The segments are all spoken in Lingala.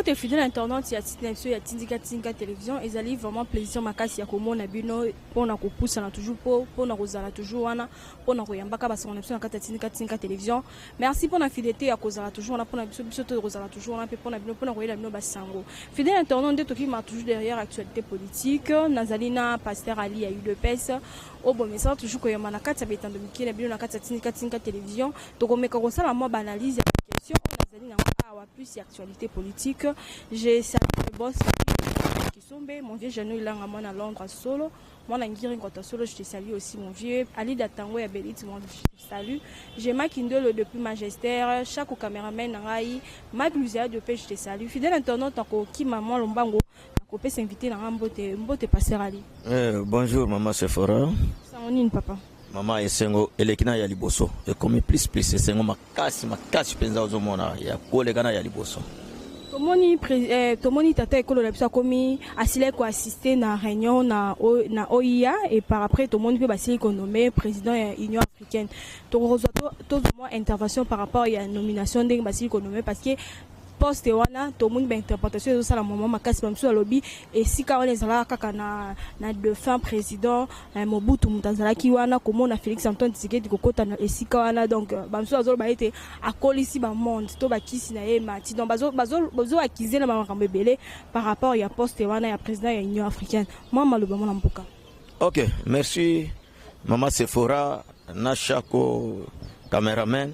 Mbote fidèle internaute ya site na biso ya Tindika Tindika Télévision, ezali vraiment plaisir makasi ya komona bino mpona kopusana toujours mpo mpona kozala toujours wana mpona koyambaka basango na biso na kati ya Tindika Tindika Télévision. Merci mpona fidélité ya kozala toujours wana mpona biso. Biso to kozala toujours wana mpe mpona bino, mpona koyela bino basango. Fidèle internaute, nde tokima toujours derrière actualité politique. Nazali na pasteur Ali ya UDPS oyo bomesana toujours koyamba na kati ya betando mike na bino na kati ya Tindika Tindika Télévision. Tokomeka kosala mwa baanalyse ya question oyo nazali nango awa, plus ya actualité politique. J'ai salué le boss Kisombe, mon vieux Jeannot Ilanga, mwana Londres solo, mwana Ngiri Ngota solo, je te salue aussi, mon vieux Ali Datango ya Belit, mon, je te salue. J'ai Makindolo depuis Manchester, chaque caméraman na ngai, Mike Luzia depuis, je te salue. Fidèle internaute, akokima mwa lombango, nakopesa invité na nga mbote. Mbote, pasteur Ali. Bonjour mama Sephora. Sango nini, papa? Mama, esengo eleki na ya liboso, ekomi plus plus, esengo makasi makasi mpenza, ozomona ya koleka na ya liboso. Tomoni tomoni tata ekolo na biso akomi, asilaki koassiste na réunion na OUA et par après tomoni mpe basili konommer président ya Union africaine. Tokozwa tozwa mwa intervention par rapport ya nomination, ndenge basili konommer, parce que poste wana tomoni bainterprétation ezosala mama makasi. Bamosusu balobi esika wana ezalaka kaka na défunt président Mobutu moto azalaki wana. Komona Félix Antoine Tshisekedi kokota na esika wana, donc bamosusu bazoloba ete akolisi bamonde to bakisi na ye mati. Donc bazoaccuser na bamakambo ebele par rapport ya poste wana ya président ya Union africaine. Mwa maloba, mwana mboka. Ok, merci mama Sephora na Chako cameraman.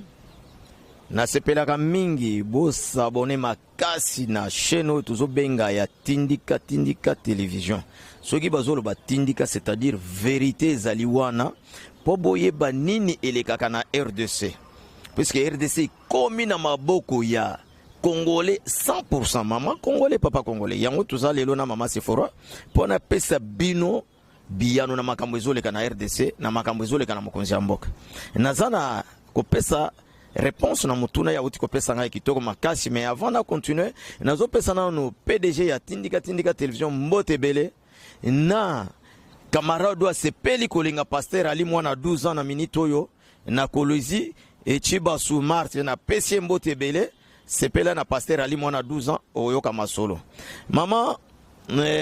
Nasepelaka mingi bos'abonner makasi na chaîne oyo tozobenga ya Tindika Tindika Télévision. Soki bazoloba Tindika, c'est-à-dire vérité ezali wana, mpo boyeba nini elekaka na RDC, puisque RDC ekomi na maboko ya Congolais 100%. Mama Congolais, papa Congolais, yango toza lelo na mama Sephora mpo napesa bino biyano na makambo ezoleka na RDC, na makambo ezoleka na mokonzi ya mboka. Naza na kopesa réponse na motuna ya uti kopesa ngai kitoko makasi, mais avant na continuer, nazopesa nano PDG ya Tindika Tindika Télévision mbote ebele, na camarade oyo asepeli kolinga pasteur Ali mwana 12 ans na minute oyo na Kolwezi Echibasu Marte. Napesi ye mbote ebele. Sepela na pasteur Ali mwana 12 ans, oyoka masolo. Mama,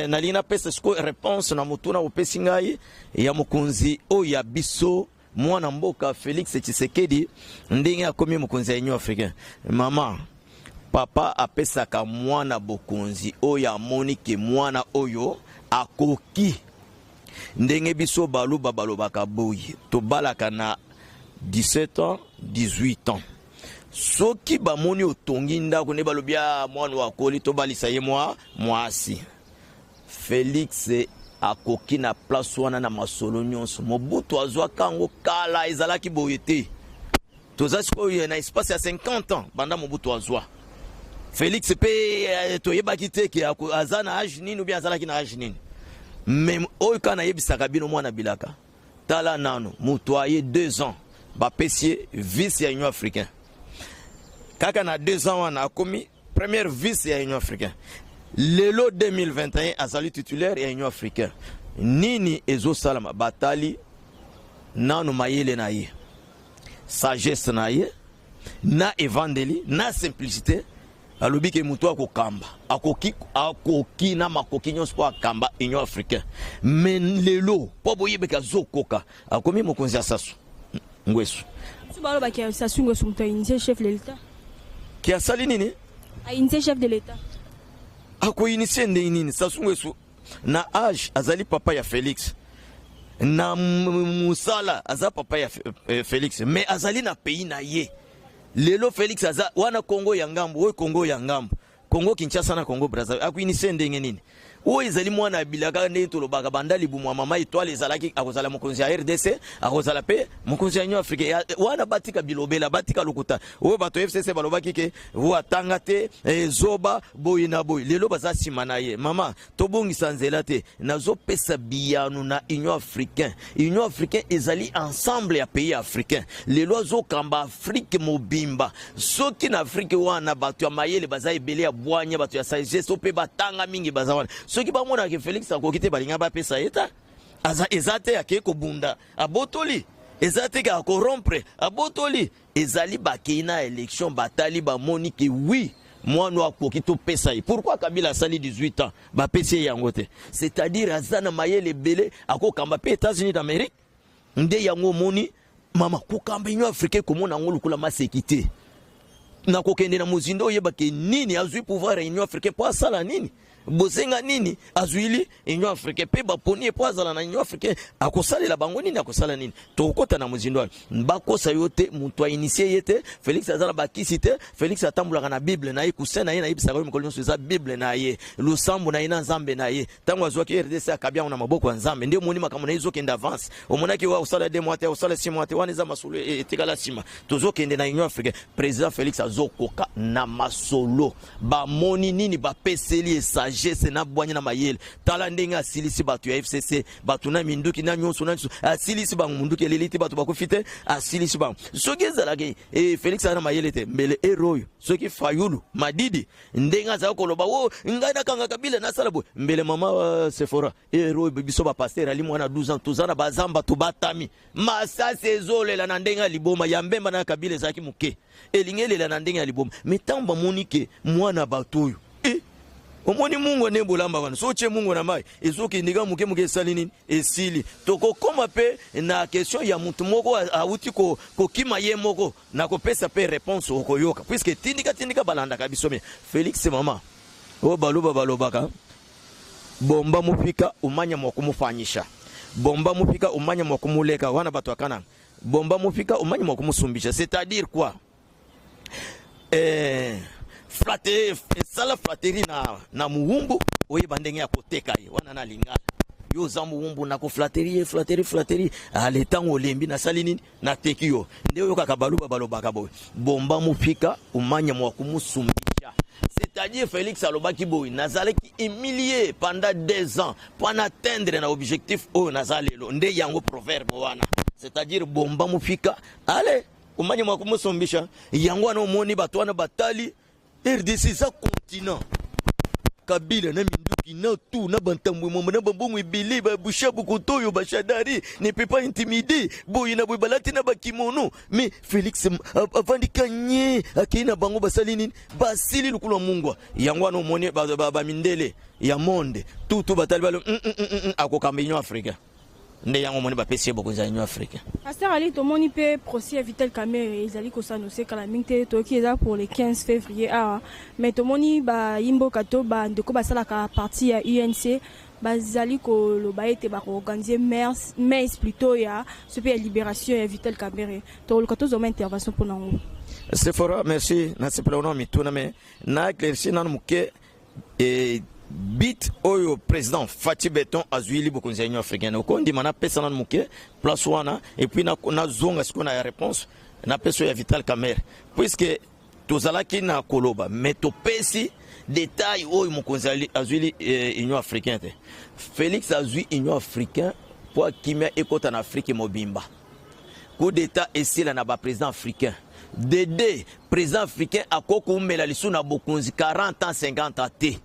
nalingi napesa sikoyo réponse na motuna opesi ngai ya mokonzi oyo ya biso, mwana mboka Félix Tshisekedi, ndenge akomi mokonzi ya Union africaine. Mama, papa apesaka mwana bokonzi oyo amoni ke mwana oyo akoki. Ndenge biso Baluba balobaka boye, tobalaka na 17 ans, 18 ans. Soki bamoni otongi ndako, nde balobi: "A mwana oyo akoli, tobalisa ye mwa mwasi." Félix akoki na place wana na masolo nyonso. Mobutu azwaka yango kala, ezalaki boye te. Toza sikoyo na espace ya 50 ans banda Mobutu azwa. Félix mpe toyebaki te ke aza na age nini ou bien azalaki na age nini. Mais oyo kaka nayebisaka bino, mwana bilaka, tala nano moto aye 2 ans, bapesi ye vice ya Union africain. Kaka na 2 ans wana akomi première vice ya Union africain. Lelo 2021 azali titulaire ya Union africain. Nini ezosalama? Batali nano mayele na ye, sagesse na ye, na evandeli, na simplicité. Alobi ke moto akokamba, akoki, akoki na makoki nyonso mpo akamba Union africain. Mais lelo, mpo boyebeka, azokoka, akomi mokonzi ya Sassou Nguesso. So balobaki Sassou Nguesso moto ainitié chef de l'État. Ke asali nini? Ainitié chef de l'État. Akoinitier ndenge nini? Sassou Nguesso na age azali papa ya Félix, na mosala aza papa ya Félix, mais azali na pays na ye. Lelo Félix aza wana Congo ya ngambo oyo, Congo ya ngambo, Congo Kinshasa na Congo Brazzaville. Akoinitier ndenge nini? Oyo ezali mwana ya bilaka. Ndenge tolobaka, banda libumu ya mama Etoile ezalaki, akozala mokonzi ya RDC, akozala mpe mokonzi ya Union africain. Wana batika bilobela, batika lokuta oyo bato FCC balobaki ke o atanga te, zoba boye na boye. Lelo baza nsima na ye. Mama, tobongisa nzela te. Nazopesa biyano na Union africain. Union africain ezali ensemble ya pays africain. Lelo azokamba Afrique mobimba. Soki na Afrique wana bato ya mayele baza ebele, ya bwanya, bato ya sagesse mpe batanga mingi baza wana, soki bamonaka Félix akoki te, balinga bapesa ye ta. Aza eza te akei kobunda abotoli, eza te ke acorrompre abotoli. Ezali bakei na élection, batali, bamoni ke oui. Mwana akoki, topesa ye. Pourquoi Kabila asali 18 ans, bapesi ye yango te? C'est-à-dire aza na mayele ebele, akokamba mpe États-Unis d'Amérique. Nde yango omoni, mama, kokamba Union africaine, komona yango lokola maseki te. Nakokende na mozindo, oyebake nini azwi pouvoir ya Union africaine mpo asala nini, bosenga nini azwili Union africaine mpe baponi ye mpo azala na Union africaine, akosalela bango nini, akosala nini. Tokokɔta na mozindo wana. Bakosa yo te, moto ainitier ye te. Félix aza na bakisi te. Félix atambolaka na Bible na ye, coussin na ye. Nayebisaka yo mikolo nyonso, eza Bible na ye, losambo na ye na Nzambe na ye. Ntango azwaki RDC, akabi yango na maboko ya Nzambe. Nde omoni makambo na ye ezokende avance. Omonaki wa osala 2 mois te, osala 6 mois te. Wana eza masolo etikala nsima. Tozokende na Union africaine. Président Félix azokoka na masolo. Bamoni nini? Bapeseli ye sagesse na bwanya na mayele. Tala ndenge asilisi bato ya FCC, bato na minduki na nyonso na nyonso. Asilisi bango, munduki eleli te, bato bakufi te, asilisi bango. Soki ezalaki Félix aza na mayele te, mbele ere oyo soki Fayulu Madidi ndenge azala koloba o ngai nakanga Kabila, nasala boye, mbele mama Sephora, ere oyo biso bapasteur ali mwana 12 ans, toza na bazamba, tobatami. Masasi ezolela na ndenge ya liboma ya mbemba na Kabila ezalaki moke, elingi elela na ndenge ya liboma. Mais ntango bamoni ke mwana bato oyo omoni mungu nde bolamba wana, so otie mungu na mai, ezokende kaka moke moke, esali nini? Esili. Tokokóma mpe na question ya motu moko awuti kokima ye moko, nakopesa mpe réponse, okoyoka, puisque tindika tindika balandaka biso. Mais Félix, mama, oyo baloba balobaka: bomba mupika, umanya mwa kumufanyisha; bomba mupika, umanya mwa kumuleka. Wana bato akana bomba mupika, umanya mwa kumusumbisha. C'est-à-dire quoi? Flatte, esala flatterie na muwumbu, oyeba ndenge ya koteka ye. Wana na lingala, yo oza muwumbu, na koflatterie ye, flatterie, flatterie, ale ntango olembi, nasali nini? Nateki yo. Nde oyokaka baluba balobaka boye: bomba mupika, umanya mwa kumusumbisha. C'est-à-dire Félix alobaki boye: nazalaki humilié pendant 2 ans mpo na atteindre na objectif oyo naza lelo. Nde yango proverbe wana, c'est-à-dire bomba mupika, ale umanya mwa kumusumbisha. Yango wana omoni bato wana batali RDC eza continent. Kabila na minduki na tu na bantambwe mwamba na bambongo ebele, babushabu kotoyo, bashadari ne peut pas intimider boye na boye, balati na bakimono. Mais Félix avandi kanye, akei na bango, basali nini? Basili lokolo ya mungwa. Yango wana omoni bamindele ya monde tutu batali balo akokamba Union africaine. Nde yango omoni bapesi ye bokonzi ya Union africaine. Pasteur Ali, tomoni mpe procès ya Vital Kamerhe ezali kos'annoncer kala mingi te. Toyoki eza pour le 15 février awa. Mais tomoni bayimboka to bandeko basalaka parti ya UNC bazali koloba ete bakoorganiser messe plutôt ya so mpe ya libération ya Vital Kamerhe. Tokoluka tozoma intervention mpona yango. Sephora, merci. Nasepela ona mituna, mais na éclairci nanu moke bit oyo président Fatshi Béton azwili bokonzi ya Union africaine. Okondima napesa nanu moke place wana, et puis nazonga sikoyo na ya réponse napesa oyo ya Vital Kamerhe, puisque tozalaki na koloba, mais topesi détail oyo mokonzi azwili Union africaine te. Félix azwi Union africaine mpo akimia ekɔta na Afrique mobimba, coup d'état esila na baprésident africain. Dede président africain akoki koumela lisusu na bokonzi 40 ans, 50 ans te.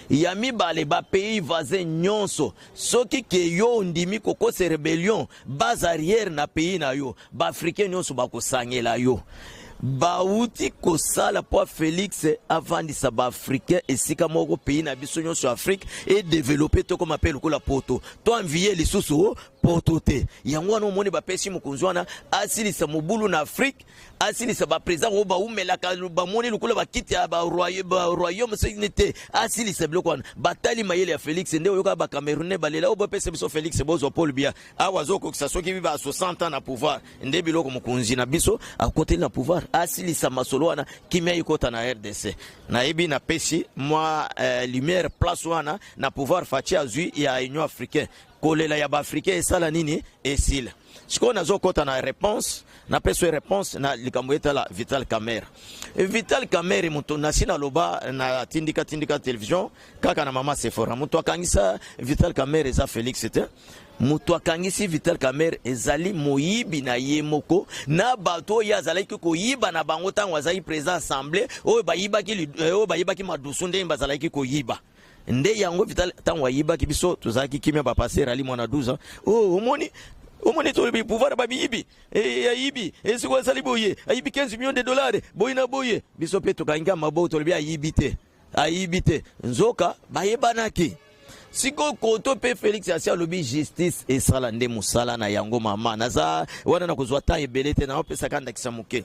Ya mibale, bapays voisin nyonso, soki ke yo ondimi kokosa rébellion base arrière na pays na yo, baafricain nyonso bakosangela yo. Bauti kosala mpo Félix avandisa baafricain esika moko, pays na biso nyonso Afrique edévelopper, tokóma mpe lokola poto, to envie lisusu poto te. Yango wana omoni bapesi mokonzi wana asilisa mobulu na Afrique, asilisa baprésident oyo baumelaka, bamoni lokola bakiti ya baroyaume soki te, asilisa biloko wana. Batali mayele ya Félix. Nde oyoka bacamerounais balela oyo: bapesa biso Félix, bozwa Paul Biya. Awa azokokisa soki ba 60 ans na pouvoir. Nde biloko mokonzi na biso akoteli na pouvoir, asilisa masolo wana, kimia ekota na RDC. Nayebi napesi mwa lumière place wana na pouvoir Fatshi azwi ya Union africaine, kolela ya baafricain esala nini? Esila. Sikoyo nazokɔta na réponse, napesa réponse na likambo etala Vital Kamerhe. Vital Kamerhe, moto nasi naloba na tindika tindika télévision kaka na mama Sephora, moto akangisa Vital Kamerhe eza Félix te. Moto akangisi Vital Kamerhe ezali moyibi na ye moko na bato oyo azalaki koyiba na bango ntango azalaki président assemblée, oyo bayibaki madusu, ndenge bazalaki koyiba. Nde yango Vital, ntango ayibaki biso, tozalaki kimia. Bapasteur Ali mwana 12 ans, oh, omoni Omoni, tolobi pouvoir babiyibi, ayibi esiko asali boye, ayibi 15 millions de dollars boye na boye. Biso mpe tokangi maboko, tolobi ayibi te, ayibi te. Nzoka bayebanaki. Sikoyo koto mpe Félix asi alobi justice esala nde mosala na yango. Mama, naza wana na kozwa temps ebele te, naopesaka ndakisa moke.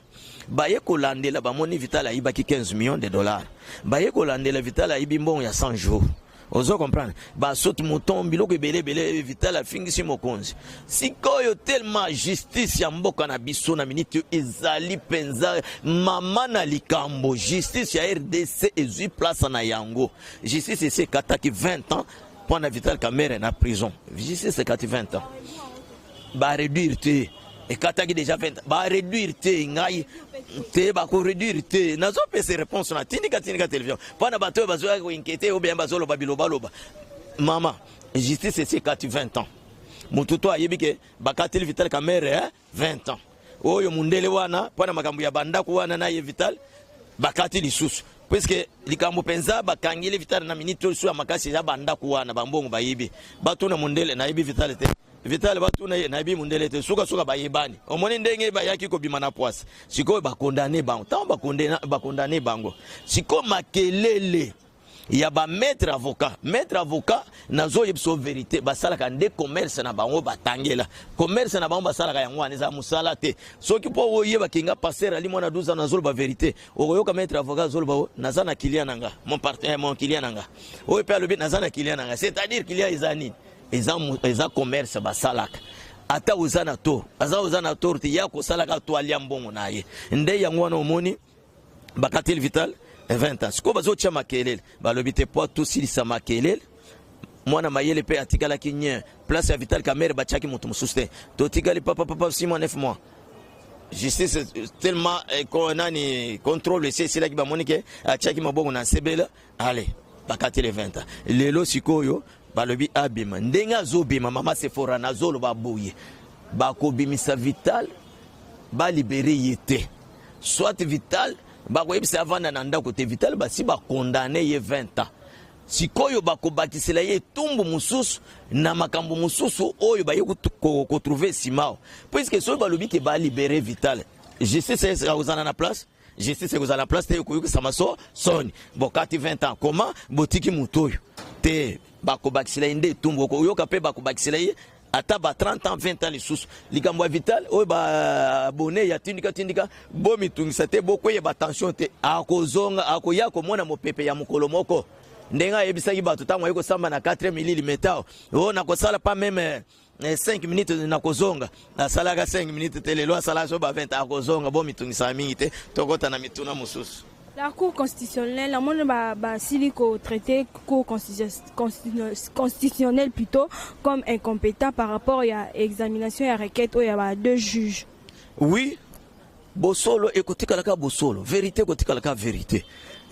Baye kolandela, bamoni Vital ayibaki 15 millions de dollars. Baye kolandela, Vital ayibi mbongo ya 100 jours, ozo comprendre, basaute mouton, biloko ebele ebele. Vital afingisi mokonzi. Sikoyo tellement justice ya mboka na biso na minute ezali mpenza mama na likambo, justice ya RDC ezwi place na yango. Justice esi ekataki 20 ans mpo na Vital Kamerhe na prison. Justice ekati 20 ans, baréduire te. Ekataki déjà 20 ans, baréduire te. Ngai te, bakoréduire te. Nazopesa réponse na Tindika Tindika Télévision mpo na bato oyo bazoyaka koinquiéter ou bien bazoloba bilobaloba. Mama, justice esi ekati 20 ans. Motu to ayebi ke bakateli Vital Kamerhe 20 ans. Oyo mundele wana mpo na makambo ya bandako wana na ye Vital bakati lisusu, puisque likambo mpenza bakangeli Vital na minute oyo ya makasi eza bandako wana, bambongo bayibi. Batuna mundele, nayebi Vital te. Vital batuna ye, nayebi mundele te. Sukasuka bayebani. Omoni ndenge bayaki kobima na poise. Sikoyo bakondane bango. Ntango bakondane bango, sikoyo makelele ya bamaître avocat. Maître avocat, nazoyebisa vérité, basalaka nde commerce na bango, batangela commerce na bango, basalaka yango wana, eza mosala te. Soki mpo oyebaki nga pasteur Ali mwana 12 ans, nazoloba vérité. Okoyoka maître avocat azoloba: "O naza na client na nga, mon partenaire, mon client na nga." Oyo mpe alobi: "Naza na client na nga." C'est-à-dire client eza nini? Eza commerce basalaka. Ata oza na tort, aza oza na tort te, ya kosalaka to alia mbongo na ye. Nde yango wana omoni bakateli Vital 20 ans. Sikoyo bazotia makelele, balobi te po tosilisa makelele. Mwana mayele mpe atikalaki nye place ya Vital Kamerhe, batiaki moto mosusu te. Totikali papapapa 6 mois, 9 mois. Justice tellement nani, contrôle esi esilaki, bamoni ke atiaki maboko na nsebela. Ale, bakateli 20 ans. Lelo sikoyo balobi abima. Ndenge azobima, mama Sefora, nazoloba boye: bakobimisa Vital, balibérer ye te. Soit Vital bakoyebisa avanda na ndako te. Vital basi bakondane ye 20 ans. Sikoyo bakobakisela ye etumbu mosusu na makambo mosusu oyo baye kotrouver nsima awa, puisque soki balobi ke balibérer Vital, justice ekozala na place, justice ekozala na place te, ekoyokisama so soni. Bokati 20 ans, comment botiki motu oyo te? Bakobakisela ye nde etumbu. Okoyoka mpe bakobakisela ye ata ba 30 ans, 20 ans lisusu. Likambo ya Vital oyo, babone ya Tindika Tindika, bomitungisa te, bokweyeba tension te. Akozonga, akoya komona mopepe ya mokolo moko. Ndenge ayebisaki bato ntango aye kosamba na 4 mililimeta oyo, nakosala pas même 5 minutes, nakozonga. Asalaka 5 minutes te, lelo asalaka so ba 20. Akozonga, bomitungisaka mingi te. Tokɔta na mituna mosusu. La Cour constitutionnelle, namoni basili kotraiter Cour constitutionnelle plutôt comme incompétent par rapport ya examination ya requête oyo ya ba deux juges. Oui, bosolo ekotikalaka bosolo, vérité ekotikalaka vérité.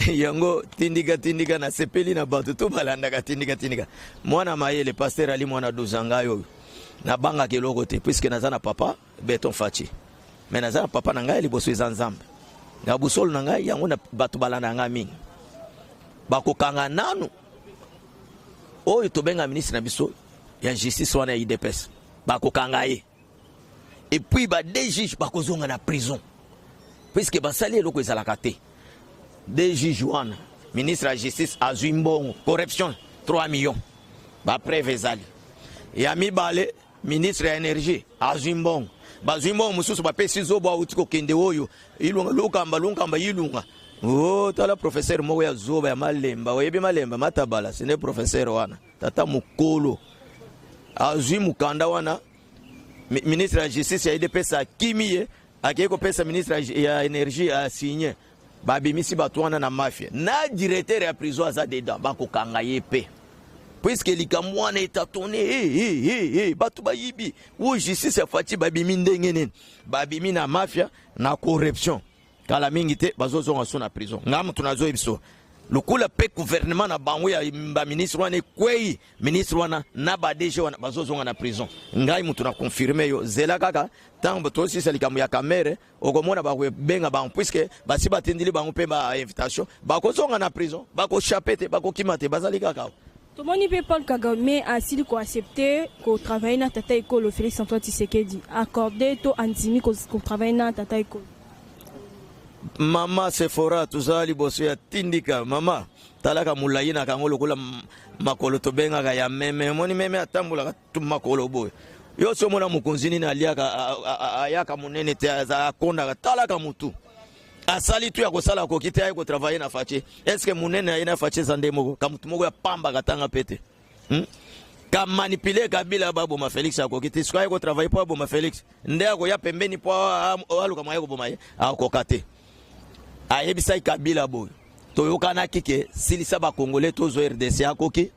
Yango Tindika Tindika, nasepeli na bato to balandaka Tindika Tindika. Mwana mayele, pasteur Ali mwana 12, ngai oyo nabangaka eloko te, puisque naza na papa Béton Fatshi, mais naza na papa na ngai ya liboso, eza Nzambe. Na bosolo na ngai yango na bato balanda ngai mingi. Bakokanga nanu oyo tobenga ministre na biso ya justice wana ya UDPS, bakokanga ye. Et puis ba deux juges bakozonga na prison, puisque basali eloko ezalaka te. Deux juges wana, ministre ya justice azwi mbongo, corruption, 3 millions, bapreuve ezali. Ya mibale, ministre ya énergie azwi mbongo. Bazwi mbongo mosusu, bapesi zobo awuti kokende oyo Ilunga, Lukamba, Lunkamba, Ilunga. O tala professeur moko ya zoba ya Malemba, oyebi Malemba Matabala, sinde professeur wana, tata mokolo azwi mokanda wana. Ministre ya justice ya UDPS akimi ye, akei kopesa ministre ya énergie, asigne. Babimisi bato wana na mafia na directeur ya prison aza dedans, bakokanga ye mpe, puisque likambo wana etatone. Hey, hey, hey, hey, bato bayibi o justice ya Fatshi, babimi ndenge nini? Babimi na mafia na corruption. Kala mingi te bazozonga so na prison. Nga moto nazoyebi so lokola mpe gouvernement na bango ya baministre wana ekwei, ministre wana na baDG wana bazozonga na prison. Ngai moto na confirme yo. Zela kaka ntango tosisa likambo ya Kamerhe, okomona bakobenga bango, puisque basi batindili bango mpe bainvitation. Bakozonga na prison, bakochape te, bakokima te, bazali kaka. Tomoni mpe Paul Kagame asili koaccepte kotravaille na tata ekolo Félix Antoine Tshisekedi, accordé to andimi kotravaille na tata ekolo. Mama Sephora, toza liboso ya tindika mama, talaka molai na kango lokola makolo tobengaka ya meme. Omoni meme atambolaka makolo boye. Yo so omona mokonzi nini aliaka ayaka monene te, akondaka. Talaka motu asali tu ya kosala, akoki te aye kotravaille na Fatshi. Est-ce monene aye na Fatshi eza nde moko ka motu moko ya pamba katanga pe te, Kamanipule Kabila baboma Félix, akoki te. Soki aye kotravaille mpo aboma Félix, nde akoya pembeni mpo aluka moye koboma ye, akoka te. Ayebisaki Kabila boye: toyokanaki ke silisa bakongole, tozwa RDC. Akoki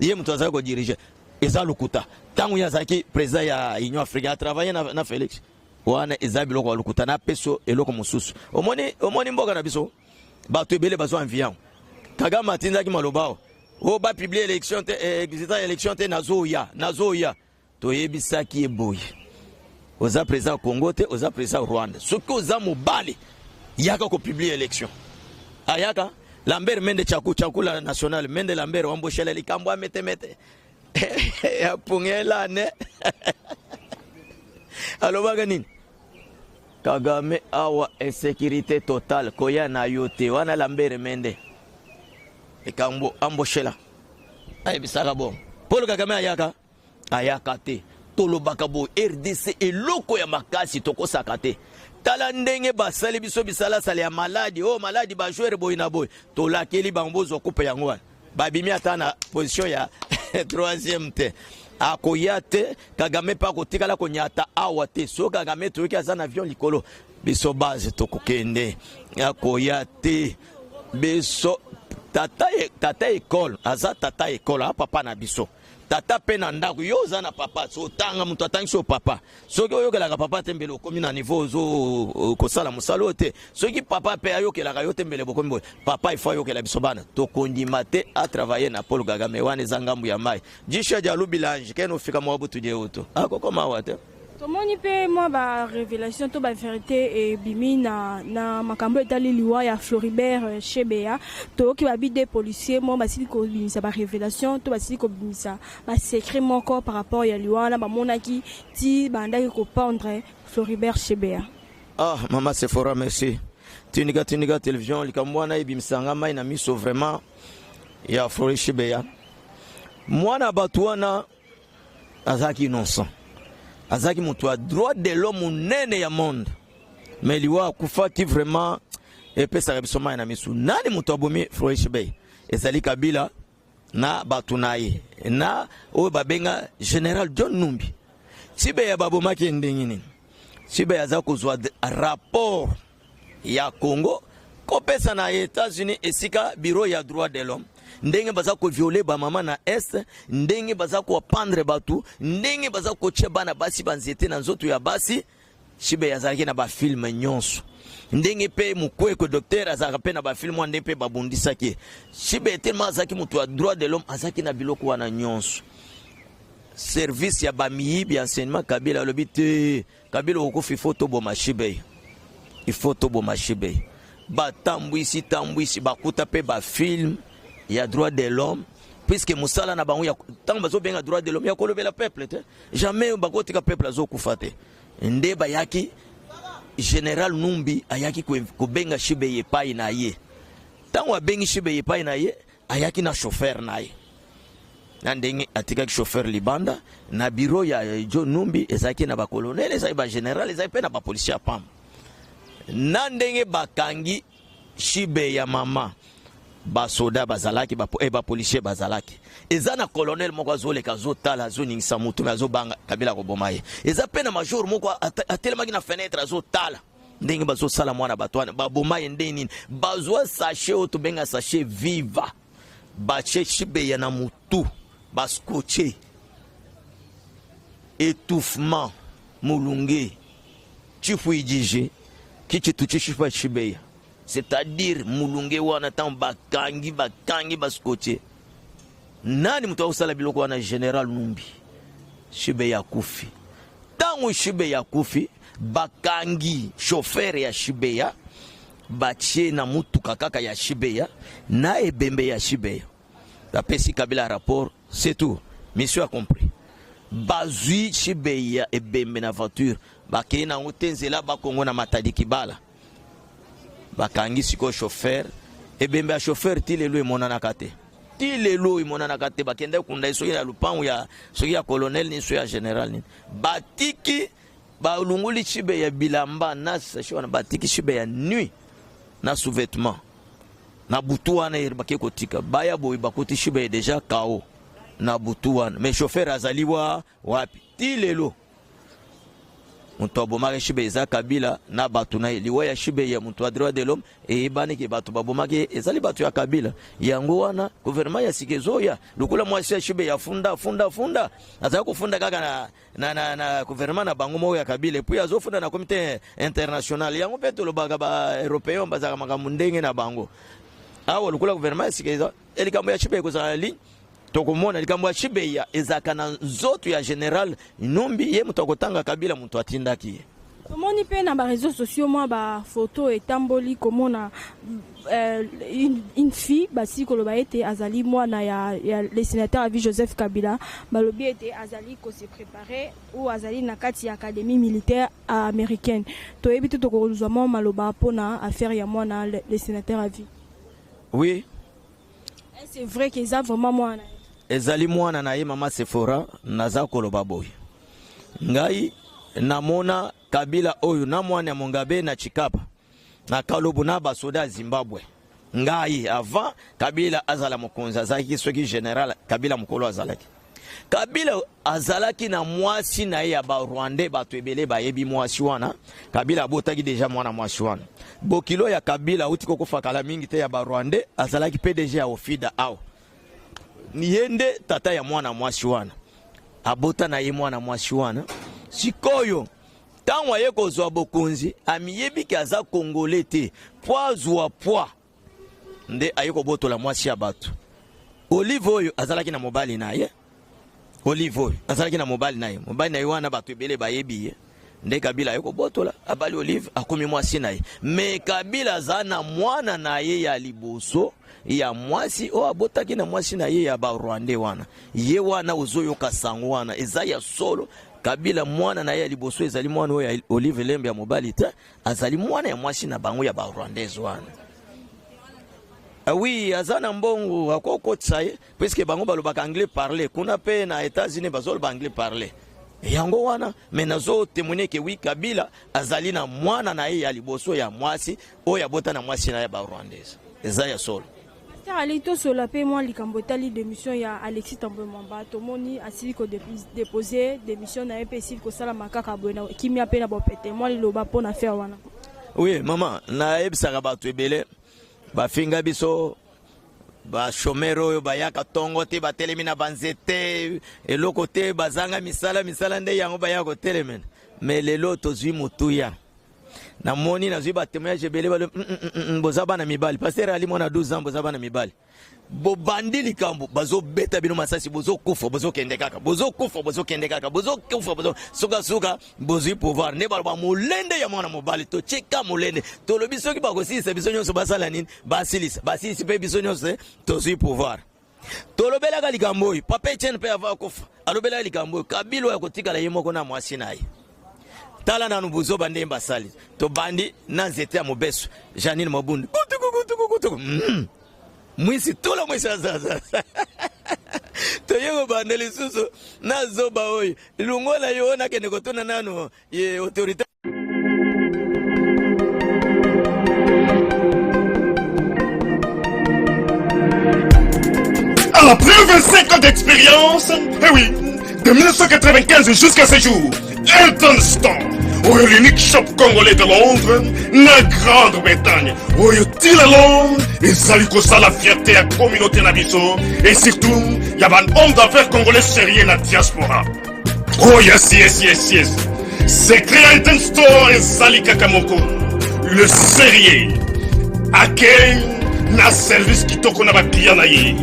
ye moto azalaki kodirige, eza lokuta. Ntango ye azalaki président ya Union africaine, atravaille na Félix. Wana eza biloko ya lokuta. Napesa eloko mosusu. Omoni, omoni mboka na biso, bato ebele bazwa enviant. Kagame atindaki maloba awa oyo bapublie élection te, résultat ya élection te, nazoya, nazoya. Toyebisaki ye boye: oza président Congo te, oza président Rwanda. Soki oza mobali, yaka kopublie élection. Ayaka Lambert Mende, chaku chakula national Mende Lambert wamboshela likambo ametemete ya pungelane. Alobaka nini? Kagame awa insécurité totale, koya na yo te. Wana Lambert Mende likambo amboshela ayebisaka bongo. Paul Kagame ayaka, ayaka te. Tolobaka boye: RDC eloko ya makasi, tokosaka te. Tala ndenge basali biso bisalasala ya maladi oyo, maladi bajoueur boye na boye. Tolakeli bango bozwa coupe yango wana, babimi ata na position ya troisième te. Akoya te Kagame mpe akotikala konyata awa te. So Kagame toyoki aza na avion likolo, biso base tokokende. Akoya te. Biso tata, tata ekole aza tata ekole, a papa na biso, tata mpe na ndako. Yo oza na papa, so otanga moto atangisi yo papa. Soki oyokelaka papa te, mbele okomi na niveau ozo kosala mosala oyo te. Soki papa mpe ayokelaka yo te, mbele bokomi boye. Papa ifo ayokela biso bana. Tokondima te atravaille na Paul Kagame. Wana eza ngambu ya mai jisha jalubilange kene ofika mwa butu die to akokoma awa te. Tomoni mpe mwa barévélation to bavérité ebimi na makambo etali liwa ya Floribert Chebeya. Toyoki babi de policier moko basili kobimisa barévélation to basili kobimisa basecret moko par rapport ya liwa wana. Bamonaki ti bandaki kopendre Floribert Chebeya. Ah, mama Sephora, merci. Tindika, tindika télévision, likambo wana ebimisanga mai na miso vraiment ya Flori Chebeya. Mwana bato wana azalaki innocent, azalaki moto ya droit de l'homme monene ya monde, mais liwa akufaki vraiment epesaka biso mai na miso. Nani moto abomi Flori Chebeya? Ezali Kabila na bato na ye na oyo babenga général John Numbi. Chebeya babomaki ndenge nini? Chebeya aza kozwa rapport ya Congo kopesa na États-Unis, esika bureau ya droit de l'homme, ndenge baza koviole bamama na Est, ndenge baza kopendre bato, ndenge baza kotia bana basi banzete na nzoto ya basi. Chebeya azalaki na bafilme nyonso, ndenge mpe Mukwege docteur azalaka mpe na bafilme wana, ndenge mpe babundisaki Chebeya. Tellement azalaki moto ya droit de l'homme, azalaki na biloko wana nyonso. Service ya bamiyibi ya enseignement, Kabila alobi te, Kabila okokufa, ifo toboma Chebeya, ifo toboma Chebeya. Batambwisi tambwisi, bakuta mpe bafilme ya droit de l'homme, puisque mosala na bango ntango bazobenga droit de l'homme ya kolobela peuple te, jamais bakotika peuple azokufa te. Nde bayaki, général Numbi ayaki kobenga Chebeya epai na ye. Ntango abengi Chebeya epai na ye, ayaki na chauffeur na ye. Na ndenge atikaki chauffeur libanda na bureau ya John Numbi, ezalaki na bacolonel, ezalaki bagénéral, ezalaki mpe na bapolisier ya pamba. Na ndenge bakangi Chebeya mama, basoda bazalaki, bapolisier bazalaki. Eza na colonel moko azoleka, azotala, azoningisa motu, me azobanga Kabila koboma ye. Eza mpe na major moko atelemaki na fenêtre, azotala ndenge bazosala mwana bato wana. Baboma ye ndenge nini? Bazwa sachet oyo tobenga sachet viva, batie Chebeya na motu, bascotche, étouffement. Mulunge chifuijije kichitu chishifa Chebeya, c'est-à-dire mulunge wana. Ntango bakangi, bakangi, bascotche, nani moto akosala biloko wana? Général Numbi. Chebeya akufi. Ntango Chebeya akufi, bakangi chauffeur ya Chebeya, batie na mutuka kaka ya Chebeya na ebembe ya Chebeya. Bapesi Kabila rapport, c'est tout. Mission accomplie. Bazwi Chebeya ebembe na voiture, bakei na yango te nzela bakongo na Matadi Kibala. Bakangi sikoyo chauffeur, ebembe ya chauffeur ti lelo emonanaka te. Ti lelo emonanaka te, bakendaki kunda ye soki na lupangu ya soki ya colonel nini soki ya general nini. Batiki balungoli Chebeya bilamba na sachet wana, batiki Chebeya nuit na sous-vêtement. Na butu wana ye bake kotika baya boye bakoti Chebeya deja KO na butu wana, mais chauffeur azali wa wapi ti lelo? Moto abomaki Chebeya eza Kabila na bato na ye. Liwa ya Chebeya, moto ya droit de l'homme, eyebani ke bato babomaki ye ezali bato ya Kabila. Yango wana gouvernement ya sika ezoya lokola mwasi ya Chebeya afunda afunda afunda, azali kofunda kaka na gouvernement na bango moko ya Kabila, et puis azofunda na comité international. Yango mpe tolobaka ba européen bazalaka makambo ndenge na bango. Awa lokola gouvernement ya sika eza, likambo ya Chebeya ekozala na ligne. Tokomona likambo ya Chebeya ezalaka na nzoto ya général Numbi, ye moto akotanga Kabila moto atindaki ye. Tomoni mpe na baréseaux sociaux mwa bafoto etamboli komona une fille basili koloba ete azali mwana ya le sénateur à vie Joseph Kabila. Balobi ete azali kose préparer ou azali na kati ya académie militaire américaine. Toyebi te, tokozwa mwa maloba mpona affaire ya mwana le sénateur à vie. Oui. C'est vrai que eza vraiment mwana? Ezali mwana na ye, mama Sephora. Naza koloba boye, ngai namona Kabila oyo na mwana ya Mongabe na Chikapa na Kalobo na basoda ya Zimbabwe. Ngai avant Kabila azala mokonzi, azalaki soki général Kabila mokolo azalaki, Kabila azalaki na mwasi na ye ya Barwandais. Bato ebele bayebi mwasi wana. Kabila abotaki deja mwana mwasi wana. Bokilo ya Kabila auti kokufa kala mingi te, ya Barwandais, azalaki PDG ya Ofida awa. Ye nde tata ya mwana mwasi wana, abota na ye mwana mwasi wana. Sikoyo ntango aye kozwa bokonzi, amiyebiki aza Congolais te, po azwa poids nde aye kobotola mwasi ya bato Olive oyo azalaki na mobali na ye. Olive oyo azalaki na mobali na ye, mobali na ye wana bato ebele bayebi ye. Nde Kabila aye kobotola, abali Olive, akomi mwasi na ye. Me Kabila aza na mwana na ye ya liboso ya mwasi oyo abotaki na mwasi na ye ya Barwandais wana. Ye wana ozoyoka sango wana eza ya solo. Kabila, mwana na ye ya liboso ezali mwana oyo ya Olive Lembe ya mobali te, azali mwana ya mwasi na bango ya Barwandais wana. Ah oui, aza na mbongo, akokotisa ye puisque bango balobaka anglais parler kuna mpe na États-Unis bazoloba anglais parler. Yango wana me nazotémoigne ke oui, Kabila azali na mwana na ye ya liboso ya mwasi oyo abota na mwasi na ye Barwandais. Eza ya solo. Pasteur Ali, tosola mpe mwa likambo etali démission ya Alexis Tambwe Mwamba. Tomoni asili kodépose démission na ye mpe esili kosalama kaka boye na kimia mpe na bopete. Mwa liloba mpo na affaire wana. Oui mama, nayebisaka bato ebele bafinga biso bachômeurs oyo bayaka ntongo te, batelemi na banzete, eloko te, bazanga misala, misala nde yango baya kotelemena. Me lelo tozwi motuya, namoni nazwi batémoignage ebele balo boza bana mibali, pasteur Ali mwana 12 ans, boza bana mibali, bobandi likambo, bazobeta bino masasi, bozokufa, bozokende kaka, bozokufa, bozokende kaka, bozokufa, bozo sukasuka bozwi pouvoir. Nde baloba molende ya mwana mobali. Totyeka molende, tolobi soki bakosilisa biso nyonso, basala nini? Basilisa, basilisi mpe biso nyonso, tozwi pouvoir. Tolobelaka likambo oyo, papa Etienne mpe ava akufa alobelaka likambo oyo, Kabila oyo akotikala ye moko na mwasi na ye. Tala nanu buzoba ndenge basali. Tobandi na nzete ya mobeso, Janine Mabundu, kutukukutukukutuku mwisi tula mwisi azaza. Toye kobanda lisusu na zoba oyo lungola yo oyo, nakende kotuna nanu ye autorité. Après 25 ans d'expérience, eh oui, de 1995 jusqu'à ce jour, Elton Store, oyo l'unique shop congolais de Londres, na Grande-Bretagne, oyo tila Londres, ezali kosala fierté ya communauté na biso, et surtout, ya ba homme d'affaires congolais sérieux na diaspora. Oh yes. Secret ya Elton Store ezali kaka moko. Le sérieux. Accueil na service kitoko na baclient na ye.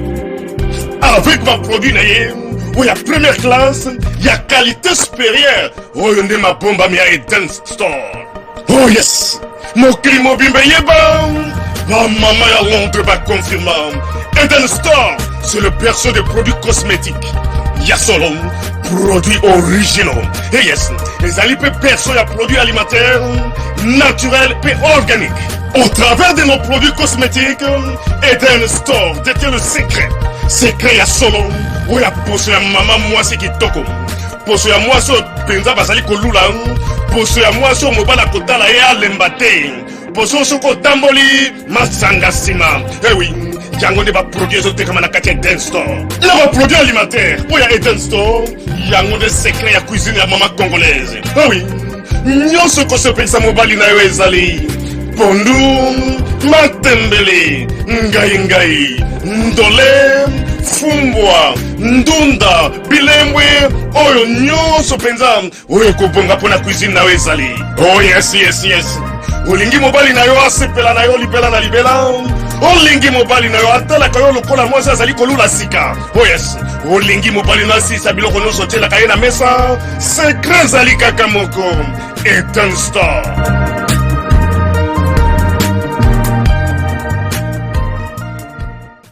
Avec baproduit na ye oyo ya première classe, ya qualité supérieure, oyo nde mabombami ya Eden Store. Oh yes, mokili mobimba eyeba, bamama ya Londres baconfirma Eden Store. C'est le berceau des produits cosmétiques. Ya solo, produits originaux. Et yes, ezali mpe berceau ya produits alimentaires, naturels et organiques. Au travers de nos produits cosmétiques, Eden Store détient le secret. Secret ya solo, oyo ya poso ya mama mwasi kitoko. Poso ya mwasi oyo mpenza bazali kolula, poso ya mwasi oyo mobali akotala ye alemba te. Poso soki otamboli masanga nsima. Eh oui, yango nde baproduit ezotekama na kati ya Eden Store. Na baproduit alimentaire oyo ya Eden Store, yango nde secret ya cuisine ya mama congolaise. Eh oui, nyonso kosepelisa mobali na yo ezali pondu, matembele, ngai ngai, ndole, fumbwa, ndunda, bilembwe, oyo nyonso mpenza oyo ekobonga mpo na cuisine na yo ezali. Oh yes, yes, yes. Olingi mobali na yo asepela na yo libela na libela. Olingi mobali na yo atalaka yo lokola mwasi azali kolula sika. Oh yes. Olingi mobali na asisa biloko nyonso otielaka ye na mesa. Secret ezali kaka moko. Eden Store.